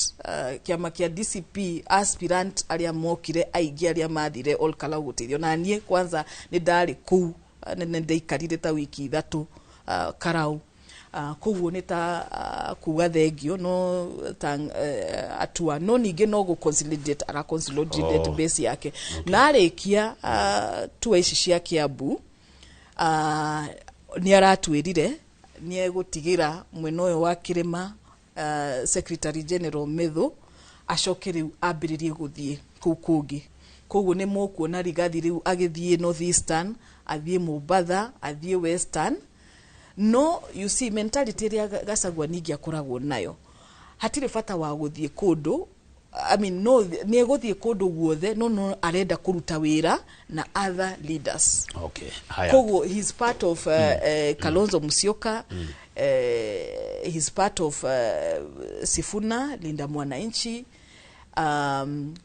kĩama kĩa DCP aspirant arĩa mokire aingĩ, arĩa mathire Olkalau gũteithio. Na niĩ kwanza nĩ ndarĩ kũu, nĩ ndaikarire ta wiki 3 Karau. Koguo nĩ ta kuga thengio no ta atua, no ningĩ no gũ consolidate, ara consolidate base yake. Na arĩkia tua ici cia Kiambu, nĩ aratwĩrire nĩ egũtigĩra mwena ũyũ wa kĩrĩma, Secretary General Methu acoke rĩu ambĩrĩrie gũthiĩ kũu kũngĩ. Koguo nĩ mũkuona Rigathi rĩu agĩthiĩ North Eastern, athiĩ Mombatha, athiĩ Western. No you see, mentality ĩrĩa Gachagua ningĩ akoragwo nayo, hatirĩ bata wa gũthiĩ kũndũ, I mean, no nĩ egũthiĩ kũndũ guothe, no arenda kũruta wĩra na other leaders. Okay, haya. Koguo he's part of Kalonzo Musyoka, he's part of Sifuna, Linda Mwananchi.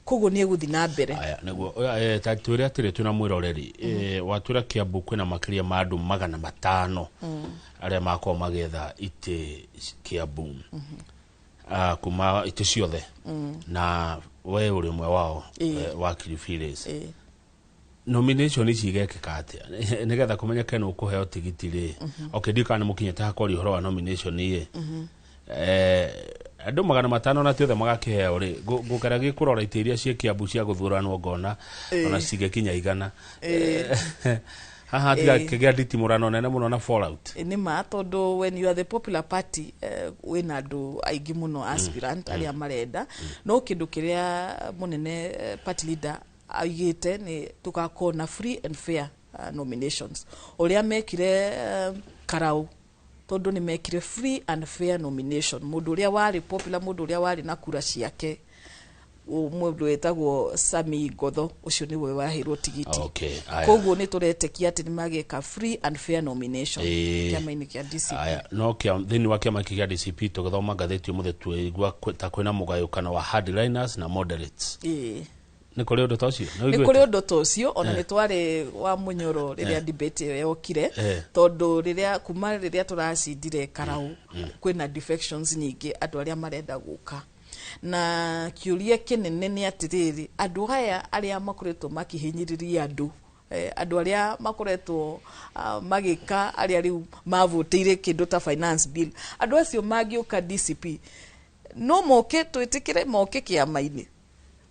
Koguo nĩ egũthiĩ na mbere. Aya, nĩguo ta twĩre atĩrĩ, twĩna mwĩroreri, watwĩra Kiambu kwĩna makĩria ma andũ 500 arĩa makorwo magĩetha itĩ Kiambu, kuma itĩ ciothe, na we ũrĩ ũmwe wao, wakiri Phyllis. Nomination ici igekĩka atĩa nĩgetha kũmenyeke nĩ ũkũheo tigiti rĩ? Okay, ndiũ kana nĩ mũkinyĩte hakwaria ũhoro wa nomination ĩ, andũ 500 na ti othe magakĩheo rĩ, ngũkara gĩkũrora itĩ iria ciĩ Kiambu cia gũthuranwo, ngona ona cingĩkinya 100. Haha hatigakĩgĩa nditimũrano nene mũno na fallout. Nĩ ma, tondũ when you are the popular party, wĩna andũ aingĩ mũno aspirant arĩa marenda. No kĩndũ kĩrĩa mũnene, party leader aigĩte nĩ tũgakorwo na free and fair nominations, ũrĩa mekire Karau, tondũ nĩ mekire free and fair nomination. Mũndũ ũrĩa warĩ popular, mũndũ ũrĩa warĩ na kura ciake, mũndũ wĩtagwo Sami Ngotho, ũcio nĩwe waheirwo tigiti. Okay, aya. Koguo nĩ tũretĩkia atĩ nĩ mageka free and fair nomination kĩama-inĩ kĩa DCP. Aya, no thĩinĩ wa kĩama gĩkĩ gĩa DCP, tũgĩthoma ngathĩti ũmũthĩ, tũigua ta kwĩna mũgayũkano wa hardliners na moderates. Nĩ kũrĩ ũndũ ta ũcio? Nĩ kũrĩ ũndũ ta ũcio. Ona nĩ twarĩ wa mũnyoro rĩrĩa debate ĩyo yokire, tondũ rĩrĩa kuma rĩrĩa tũracindire Karau, kwĩna defections nyingĩ, andũ arĩa marenda gũka. Na kĩũria kĩnene nĩ atĩrĩrĩ, andũ aya arĩa makoretwo makĩhinyĩrĩria andũ, andũ arĩa makoretwo magĩka, arĩa rĩu mavotĩire kĩndũ ta finance bill, andũ acio mangĩũka DCP, no moke twĩtĩkĩre moke kĩama-inĩ?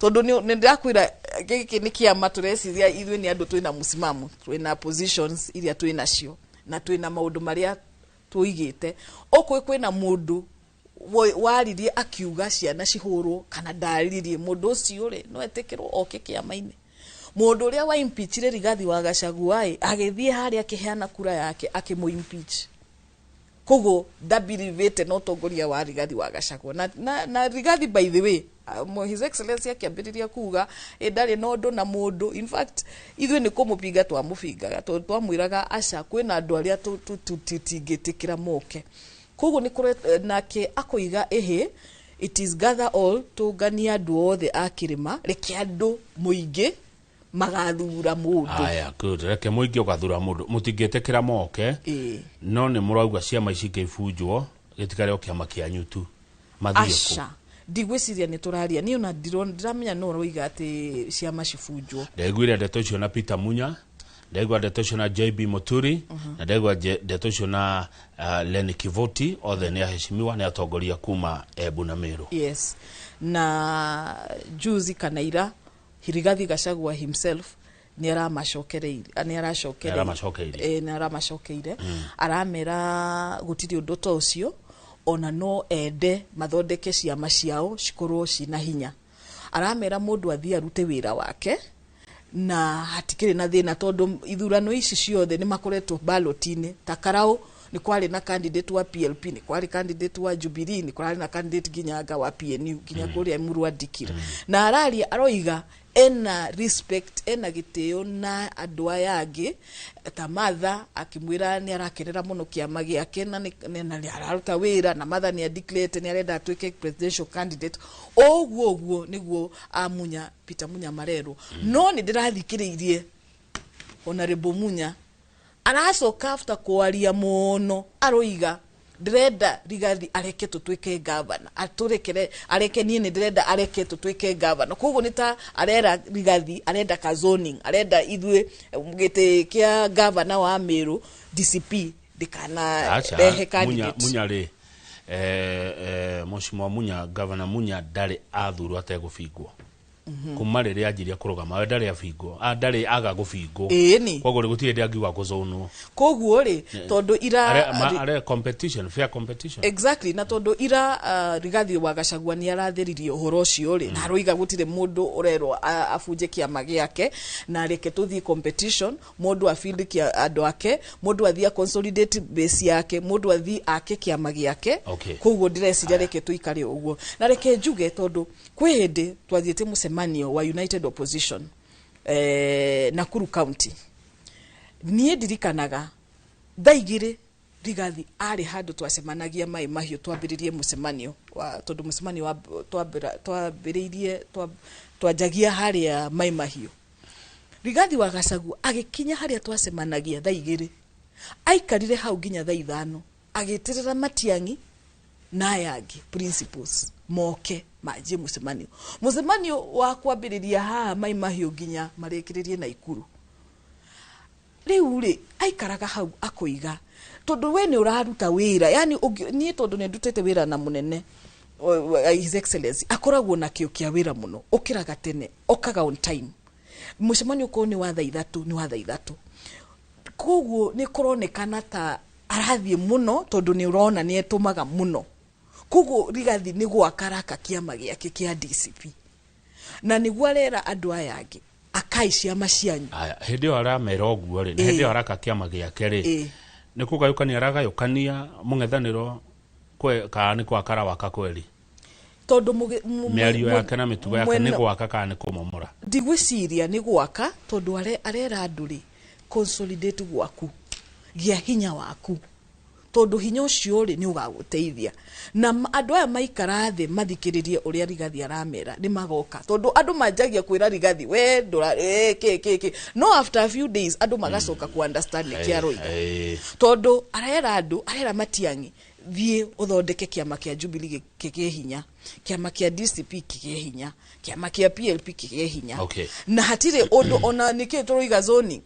Tondũ nĩ ndĩrakwĩra gĩkĩ nĩ kĩama tũreciria ithuĩ nĩ andũ twĩna mũsimamo, twĩna positions iria twĩnacio na twĩna maũndũ marĩa tũigĩte. Okorwo kwĩna mũndũ waririe akiuga ciana cihũrwo kana ndaririe, mũndũ ũcio rĩ, no etĩkĩrwo oke kĩama-inĩ? Mũndũ ũrĩa wa impeachire Rigathi wa Gachagua ĩ, agĩthiĩ harĩa akĩheana kura yake akĩmũ impeach, koguo ndabirivĩte na ũtongoria wa Rigathi wa Gachagua. Na Rigathi, by the way, His Excellency akĩambĩrĩria kuga ĩ ndarĩ na ũndũ na mũndũ. In fact, ithuĩ nĩ kũmũbinga twamũbingaga, tondũ twamwĩraga aca, kwĩna andũ arĩa tũtingĩtĩkĩra moke. Koguo nĩ kũre nake akoiga ĩhĩ, it is gather all, tũnganie andũ othe a kĩrĩma, reke andũ mũingĩ magathura mũndũ. Aya, good, reke mũingĩ ũgathura mũndũ. Mũtingĩtĩkĩra moke, no nĩ mũrauga ciama ici ingĩ ibunjwo, gĩtikare o kĩama kĩanyu tu, mathiĩ kũ? Aca, ndigwĩciria nĩ tũraria. Niĩ ona ndiramenya no ũroiga atĩ ciama cibunjwo. Ndaiguire ndeto icio na Peter Munya, ndaigua ndeto icio na JB Muturi, na ndaigua ndeto icio na Lenny Kivoti. Othe nĩ aheshimiwa, nĩ atongoria kuma Embu na Meru. Yes, na juzi kana ira, Rigathi Gachagua himself nĩ aramacokereirie, nĩ aracokereirie. Nĩ aramacokeirie. Nĩ aramacokeire, aramera gũtirĩ ũndũ ta ũcio. Ona no ende mathondeke ciama ciao cikorwo cina hinya. Aramera mũndũ athiĩ arute wĩra wake na hatikĩrĩ na thĩna, tondũ ithurano ici ciothe nĩ makoretwo ballot-inĩ. Ta Karau nĩ kwarĩ na candidate wa PLP, nĩ kwarĩ candidate wa Jubilee, nĩ kwarĩ na candidate nginya anga wa PNU, nginya kũrĩa Emurua Dikirr. Na araria aroiga ena respect, ena gĩtĩo na andũ aya angĩ ta Martha, akĩmwĩra nĩ arakenera mũno kĩama gĩake na nĩ araruta wĩra. Na Martha nĩ adeclarete nĩ arenda atuĩke presidential candidate. Ũguo ũguo nĩguo amunya Peter Munya marerwo. No nĩ ndĩrathikĩrĩirie Honorable Munya aracoka after kwaria muno aroiga ndĩrenda Rigathi areke tũtuĩke gavana, atũrekere areke niĩ nĩ ndĩrenda areke tũtuĩke gavana. Koguo nĩ ta arera Rigathi arenda ka zoning, arenda ithuĩ gĩtĩ kĩa gavana wa Meru DCP ndikana rehe candidate. Munya rĩ Mheshimiwa Munya, Governor Munya ndarĩ athurwo ategũbingwo. Kuma rĩrĩa anjirie kũrũgama we ndarĩ abingwo, ndarĩ aga gũbingwo. Koguo rĩ gũtirĩ hĩndĩ angiuga kũzonwo. Koguo rĩ tondũ ira are competition, fair competition. Exactly, na tondũ ira Rigathi wa Gachagua nĩ arathĩririe ũhoro ũcio rĩ, na aroiga gũtirĩ mũndũ ũrerwo abunje kĩama gĩake na reke tũthiĩ competition, mũndũ afield kĩa andũ ake, mũndũ athiĩ consolidate base yake, mũndũ athiĩ ake kĩama gĩake. Koguo ndĩreciria reke tũikare ũguo. Na reke njuge tondũ kwĩ hĩndĩ twathiĩte mũcemanio wa United Opposition Nakuru County. Niĩ ndirikanaga thaa igĩrĩ Rigathi arĩ handũ twacemanagia Mai Mahiũ twambĩrĩrie mũcemanio wa tondũ mũcemanio wa twambĩrĩirie twanjagia harĩa Mai Mahiũ. Rigathi wa Gachagua agĩkinya harĩa twacemanagia thaa igĩrĩ, aikarire hau nginya thaa ithano agĩtĩrĩra Matiang'i na aya angĩ principles moke manjie mũcemanio. Mũcemanio wa kwambĩrĩria haha Mai Mahiũ nginya marĩkĩrĩrie Naikuru. Rĩu rĩ aikaraga hau akoiga tondũ we nĩ ũraruta wĩra, yani niĩ tondũ nĩ ndutĩte wĩra na mũnene His Excellency akoragwo na kĩo kĩa wĩra mũno, ũkĩraga tene, okaga on time. Mũcemanio ũkorwo nĩ wa thaa ithatũ, nĩ wa thaa ithatũ. Koguo nĩ kũronekana ta arathiĩ mũno tondũ nĩ ũrona nĩ etũmaga mũno. Koguo Rigathi nĩ gwaka raka kĩama gĩake kĩa DCP. Na nĩguo arera andũ aya angĩ akai ciama cianyu. Aya, hĩndĩ ĩyo aramera ũguo rĩ, na hĩndĩ ĩyo araka kĩama gĩake rĩ, nĩ kũgayũkania aragayũkania mũng'ethanĩro kana nĩ gwaka arawaka kweri? Tondũ mĩario yake na mĩtugo yake nĩ gwaka kana nĩ kũmomora? Ndigwĩciria nĩ gwaka tondũ arera andũ rĩ consolidate gwaku, gĩa hinya waku, tondũ hinya ũcio rĩ nĩ ũgagũteithia. Na andũ aya maikara thĩ mathikĩrĩrie ũrĩa Rigathi aramera nĩ magoka, tondũ andũ manjagia kwĩra Rigathi we ndũra kĩ no after a few days andũ magacoka ku understand nĩkĩ aroiga. Tondũ arera andũ, arera Matiang'i thiĩ ũthondeke kĩama kĩa Jubilee kĩgĩe hinya, kĩama kĩa DCP kĩgĩe hinya, kĩama kĩa PLP kĩgĩe hinya. Na hatirĩ ũndũ ona nĩkĩ tũroiga zoning.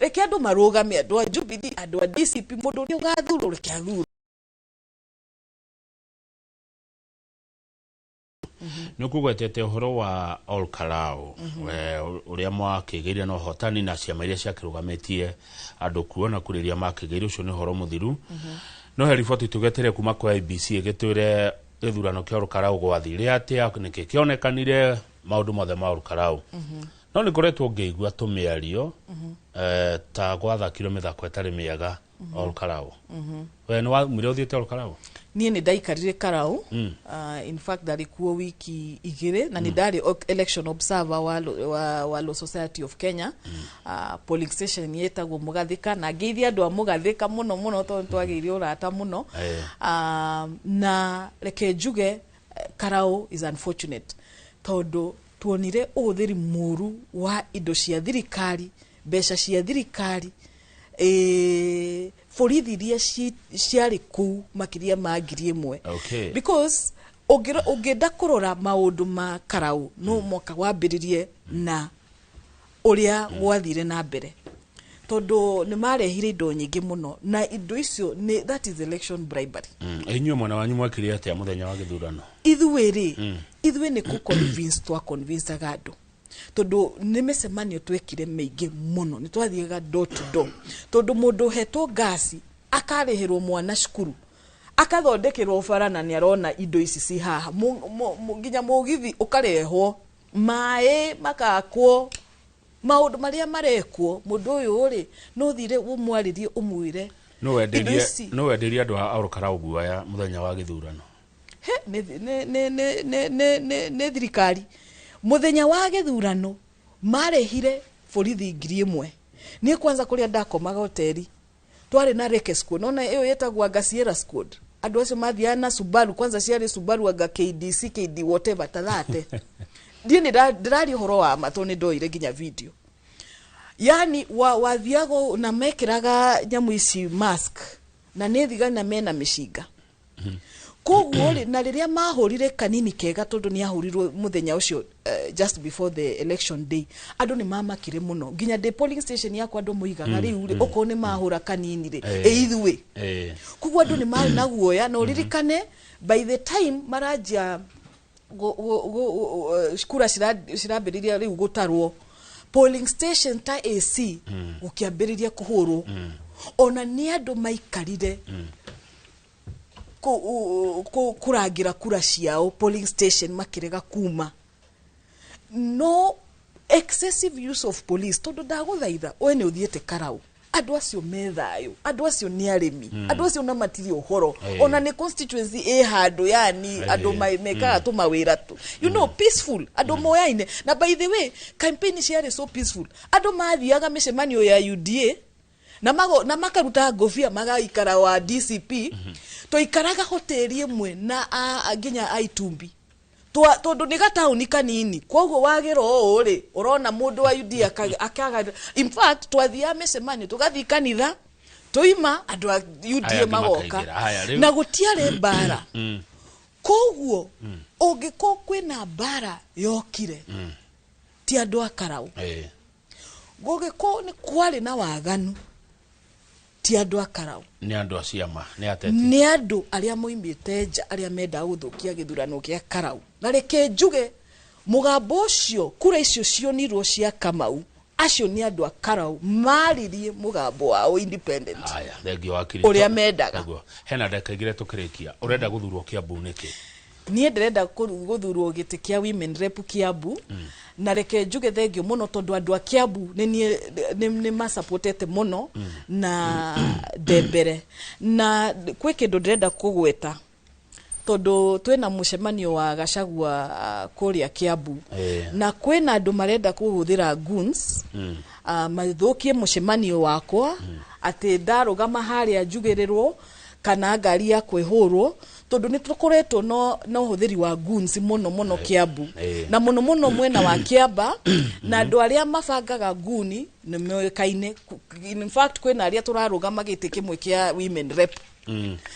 Reke andũ marũgame, andũ a Jubilee, andũ a DCP, mũndũ ũrĩa ũgathurwo reke athurwo. Nĩ ũkũgwetete ũhoro wa Ol Kalou, ũrĩa mwakĩgĩire na ũhotani na ciama iria ciakĩrũgamĩtie andũ kuo na kũrĩ iria makĩgĩire, ũcio nĩ ũhoro mũthiru. No he riboti tũgetere kuma kwa ABC ĩgĩtwĩre gĩthurano kĩa Ol Kalou gwathire atĩa, nĩkĩ kĩonekanire, maũndũ mothe ma Ol Kalou. No nĩ ngoretwo ngĩigua tũmĩario ta gwathakirwo mĩthako ĩtarĩ mĩega Ol Kalou. We nĩ waumire ũthiĩte Ol Kalou? Niĩ nĩ ndaikarire Karau. In fact ndarĩ kuo wiki igĩrĩ na nĩ ndarĩ election observer wa Law Society of Kenya. Polling station yetagwo Mũgathĩka, na ngeithia andũ a Mũgathĩka mũno mũno tondũ twagĩire ũrata mũno. Na reke njuge Karau is unfortunate tondũ tuonire ũhũthĩri mũru wa indo cia thirikari, mbeca cia thirikari, borithi iria ciarĩ kũu makĩria ma 1,000. Because ũngĩenda kũrora maũndũ ma Karau no mwaka wambĩrĩrie na ũrĩa gwathire na mbere, tondũ nĩ marehire indo nyingĩ mũno na indo icio nĩ that is election bribery. Inyuĩ mwena wanyu mwekire atĩa mũthenya wa gĩthurano? Ithuĩ rĩ, ithuĩ nĩ kũ convince twa convinceaga andũ, tondũ nĩ mĩcemanio twekire mĩingĩ mũno, nĩ twathiaga door to door, tondũ mũndũ ũhetwo ngasi akarĩhĩrwo mwana cukuru, akathondekerwo bara na nĩ arona indo ici ci haha, nginya mũgithi ũkarehwo, maĩ makakwo, maũndũ marĩa marekwo, mũndũ ũyũ rĩ no thire ũmwarĩrie ũmwĩre. No wenderie andũ a Ol Kalou guoya mũthenya wa gĩthurano? Nĩ thirikari. Mũthenya wa gĩthurano marehire borithi 1,000. Niĩ kwanza kũrĩa ndakomaga hoteli twarĩ na Reke squad, nona ĩyo yetagwo anga Sierra squad. Andũ acio mathiaga na Subaru, kwanza ciarĩ Subaru anga KDC, KD whatever ta thate. Ndiĩ nĩ ndĩraria ũhoro wa ma tondũ nĩ ndoire nginya video. Yani wathiago na mekĩraga nyamũ ici mask na nĩ thigana mena mĩcinga. Koguo rĩ, na rĩrĩa mahũrire kanini kega, tondũ nĩ ahũrirwo mũthenya ũcio, just before the election day, andũ nĩ mamakire mũno. Nginya ndĩ polling station yakwa andũ moigaga, rĩu rĩ, okorwo nĩ mahũra kanini rĩ, ĩ ithuĩ? Koguo andũ nĩ marĩ na guoya. Na ũririkane, by the time maranjia kura cirambĩrĩria rĩu gũtarwo, polling station ta AC gũkĩambĩrĩria kũhũrwo, ona nĩ andũ maikarire kũrangĩra kura ciao polling station, makĩrega kuma. No excessive use of police, tondũ ndagũthaitha, we nĩ ũthiĩte Karau, andũ acio me thayũ, andũ acio nĩ arĩmi, andũ acio na matirĩ ũhoro. Ona nĩ constituency ĩ handũ, yani andũ mekaga tũmawĩra tu, peaceful, andũ moyaine. Na by the way, campaign ciarĩ so peaceful. Andũ mathiaga mĩcemanio ya UDA na mago, na makaruta ngobia, magaikara wa DCP. Twaikaraga hoteli ĩmwe na nginya a Itumbi, tondũ nĩ gataũni kanini. Koguo wagĩra ũũ rĩ, ũrona mũndũ wa UDA akaga. In fact, twathiaga mĩcemanio, tũgathiĩ kanitha, tũima andũ a UDA Aya angĩ magoka. makaingĩra. Haya, rĩu- Na gũtiarĩ mbara. Koguo ũngĩkorwo kwĩna mbara yokire, ti andũ a Karau. Gũgĩkorwo nĩ kwarĩ na waganu, ti andũ a Karau. Nĩ andũ a ciama, nĩ ateti. Nĩ andũ arĩa moimĩte nja, arĩa mendaga gũthũkia gĩthurano gĩa Karau. Na reke njuge, mũgambo ũcio, kura icio cionirwo cia Kamau, acio nĩ andũ a Karau maririe mũgambo wao independent. Haya, thengio wakiri. Ũrĩa mendaga. Nĩguo. Hena ndagĩka 2 tũkĩrĩkia, ũrenda gũthurwo Kiambu nĩkĩ? Niĩ ndĩrenda gũthurwo gĩtĩ kĩa women rep Kiambu. Na reke njuge thengio mũno, tondũ andũ a Kiambu nĩ niĩ nĩ masupportete mũno na ndembere. Na kwĩ kĩndũ ndĩrenda kũgweta, tondũ twĩna mũcemanio wa Gachagua kũrĩa Kiambu, na kwĩna andũ marenda kũhũthĩra goons mathũkie mũcemanio wakwa, atĩ ndarũgama harĩa njugĩrĩrwo kana ngari yakwa ĩhũrwo, tondũ nĩ tũkoretwo na ũhũthĩri wa goons mũno mũno Kiambu, na mũno mũno mwena wa Kiamba. Na andũ arĩa mabangaga nguni nĩ moĩkaine. In fact, kwĩna arĩa tũrarũgama gĩtĩ kĩmwe kĩa women rep.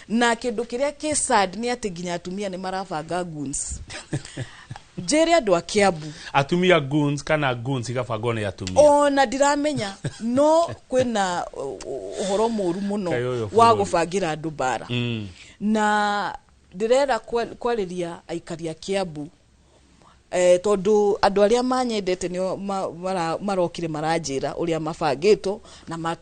Na kĩndũ kĩrĩa kĩ sad nĩ atĩ nginya atumia nĩ marabanga goons. Njĩre andũ a Kiambu. Atumia goons, kana goons igabangwo nĩ atumia? Ona ndiramenya, no kwĩna ũhoro mũru mũno Kaĩ ũyũ wa bũrũri. gũbangĩra andũ mbara. Na ndĩrera kwarĩria aikari a Kiambu, tondũ andũ arĩa manyendete nĩo marokire maranjĩra ũrĩa mabangĩtwo na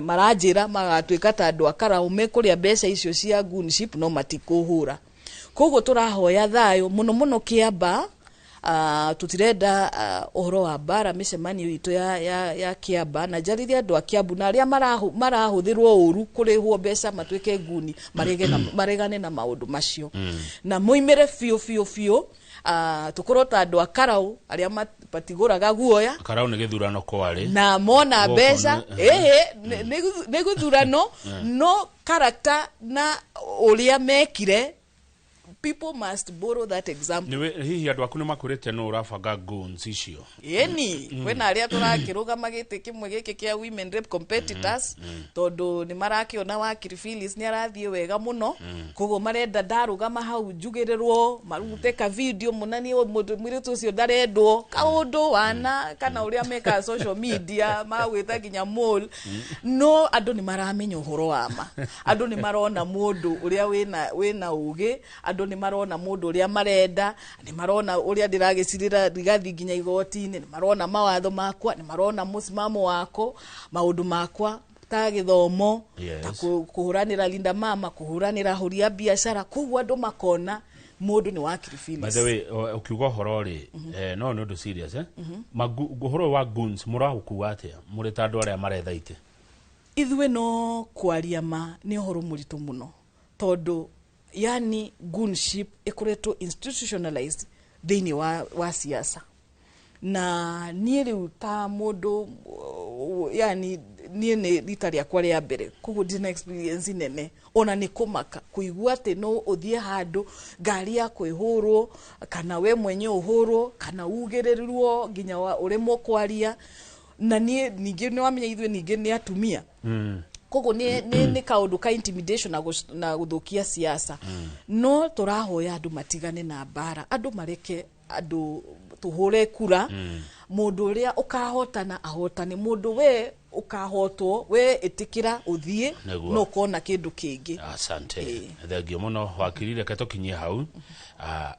maranjĩra magatuĩka ta andũ a Karau, mekũrĩa mbeca icio cia goonship no matikũhũra. Koguo tũrahoya thayũ mũno mũno Kĩamba. Tũtirenda ũhoro wa mbara mĩcemanio itũ ya Kĩamba. Na njarĩrie andũ a Kĩambu na arĩa marahũthĩrwo ũru kũrĩhwo mbeca matuĩke nguni, maregane na maũndũ macio na moimĩre biũ biũ biũ, tũkorwo ta andũ a Karau arĩa matigũraga guoya. Karau nĩ gĩthurano kwarĩ. Na mona Gũkũ mbeca. Ĩhĩ, nĩ gũthurano, no character na ũrĩa mekire, people must borrow that example. Nĩwe hihi andũ aku nĩ makwĩrĩte nũ ũrabanga goons icio? Ĩni, kwĩna arĩa tũrakĩrũgama gĩtĩ kĩmwe gĩkĩ kĩa women rep, competitors, tondũ nĩ marakĩona wakiri Phyllis nĩ arathiĩ wega mũno. Koguo marenda ndarũgama hau njugĩrĩrwo, marute ka video monanie mũndũ mũirĩtu ũcio ndarendwo kaũndũ wana, kana ũrĩa mekaga social media magwĩta nginya mole. No andũ nĩ maramenya ũhoro wa ma, andũ nĩ marona mũndũ ũrĩa wĩna ũgĩ, andũ nĩ marona mũndũ ũrĩa marenda, nĩ marona ũrĩa ndĩragĩcirĩra ndigathiĩ nginya igoti-inĩ, nĩ marona mawatho makwa, nĩ marona mũsimamo wako, maũndũ makwa ta gĩthomo, ta kũhũranĩra Linda Mama, kũhũranĩra ahũri a biacara. Koguo andũ makona mũndũ nĩ wakiri By Phyllis. the way, ũkiuga ũhoro rĩ, no nĩ ũndũ serious, eh? Ũhoro ũyũ wa goons mũraũkua atĩa mũrĩ ta andũ arĩa maretha itĩ? Ithuĩ no kwaria ma, nĩ ũhoro mũritũ mũno, tondũ yani goonship ĩkoretwo institutionalized thĩinĩ wa siasa. Na niĩ rĩu ta mũndũ, yani niĩ nĩ rita rĩakwa rĩa mbere, koguo ndina experience nene. Ona nĩ kũmaka kũigua atĩ no ũthiĩ handũ ngari yaku ĩhũrwo, kana we mwenye ũhũrwo, kana ugĩrĩrwo nginya ũremwo kwaria. Na niĩ ningĩ nĩ wamenya ithuĩ ningĩ nĩ atumia, koguo nĩ kaũndũ ka intimidation na gũthũkia siasa. No tũrahoya andũ matigane na mbara, andũ mareke andũ tũhũre kura. Mũndũ ũrĩa ũkahotana ahotane, mũndũ we ũkahotwo, we ĩtĩkĩra ũthiĩ. Nĩguo. No ũkona kĩndũ kĩngĩ. Asante, thengio mũno wakiri. Reke tũkinyie hau.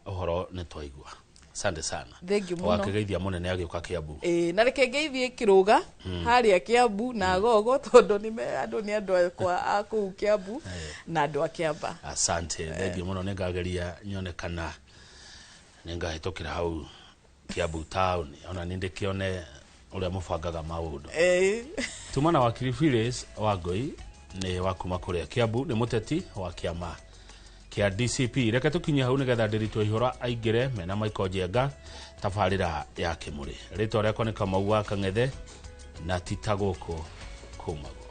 Ũhoro nĩ twaigua, asante sana. Thengiũ mũno. Wakĩgeithia mũnene agĩũka Kiambu. Ĩĩ, na reke ngeithie Kĩrũga harĩa Kiambu na Gogo, tondũ nĩ andũ nĩ andũ akwa a kũu Kiambu na andũ a Kĩamba. Asante, thengio mũno. Nĩ ngageria nyone kana nĩ ngahĩtũkĩra hau Kiambu town, ona nĩ ndĩkĩone ũrĩa mũbangaga maũndũ. Tuma na wakiri Phyllis Wangui, nĩ wa kuma kũrĩa Kiambu, nĩ mũteti wa kĩama kĩa DCP. Reke tũkinye hau nĩgetha Ndĩritũ Ihũra aingĩre mena Michael Njenga tabarĩra ya Kĩmũrĩ. Rĩtwa rĩakwa nĩ Kamau wa Kang'ethe, na ti ta gũkũ kumagwo.